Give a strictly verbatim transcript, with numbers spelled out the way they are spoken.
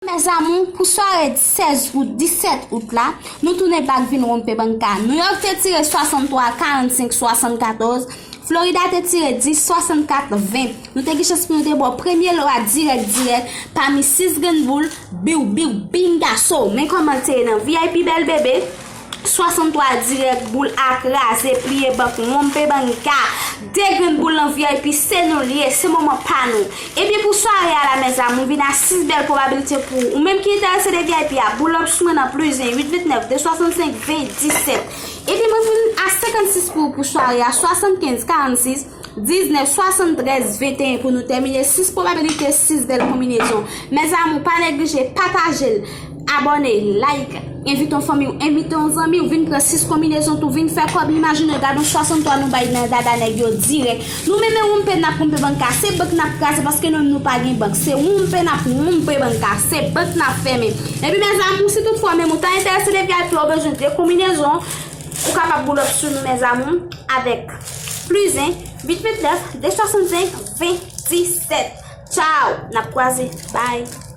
Mes amours, pou sware sèz out, disèt out la, nou tounen bak vin wonpe banka. New York te tire swasanntwa, karannsenk, swasannkatòz. Florida te tire dis, swasannkat, ven. Nou te gen chans pou nou te ba w premye lo a dirèk dirèk pami sis grenn boul, biw biw bingaso. Men kòman l te ye nan V I P bèl bebe. Swasanntwa dirèk boul a kraze, pliye bank, wonpe banka. De grenn boul nan V I P, se nou l ye, se moman pa nou. Ebyen pou sware a la mes amours, vin a sis bèl pwobabilite pou ou menm ki enterese de V I P a. Boul up sou mwen nan plis en, uit ventnèf, de swasannsenk, ven, disèt. Ebyen mwen vin a senkannsis pou ou pou sware a, swasannkenz, karannsis, diznèf, swasanntrèz, venteyen pou nou tèmine. Sis pwobabilite, sis bèl konbinezon. Mes amours, pa neglije, pataje l, abòne, like, envite yon fanmi w, envite yon zanmi w, vin pran sis konbinezon tou, vin fè kòb. Imajine, gade yon swasanntwa nou bay nan dada nèg yo dirèk. Nou menm e wonpe n ap wonpe banka, se bank n ap kraze paske nou menm nou pa gen bank. Se wonpe n ap wonpe banka, se bank n ap fèmen. Epi mes amours, si toutfwa menm ou ta enterese de V I P a, ou bezwen de konbinezon, ou kapab boul up sou nou mes amours avèk plis en, uit ventnèf, de swasannsenk, ven, disèt. Tchaw, n ap kwaze. Bye.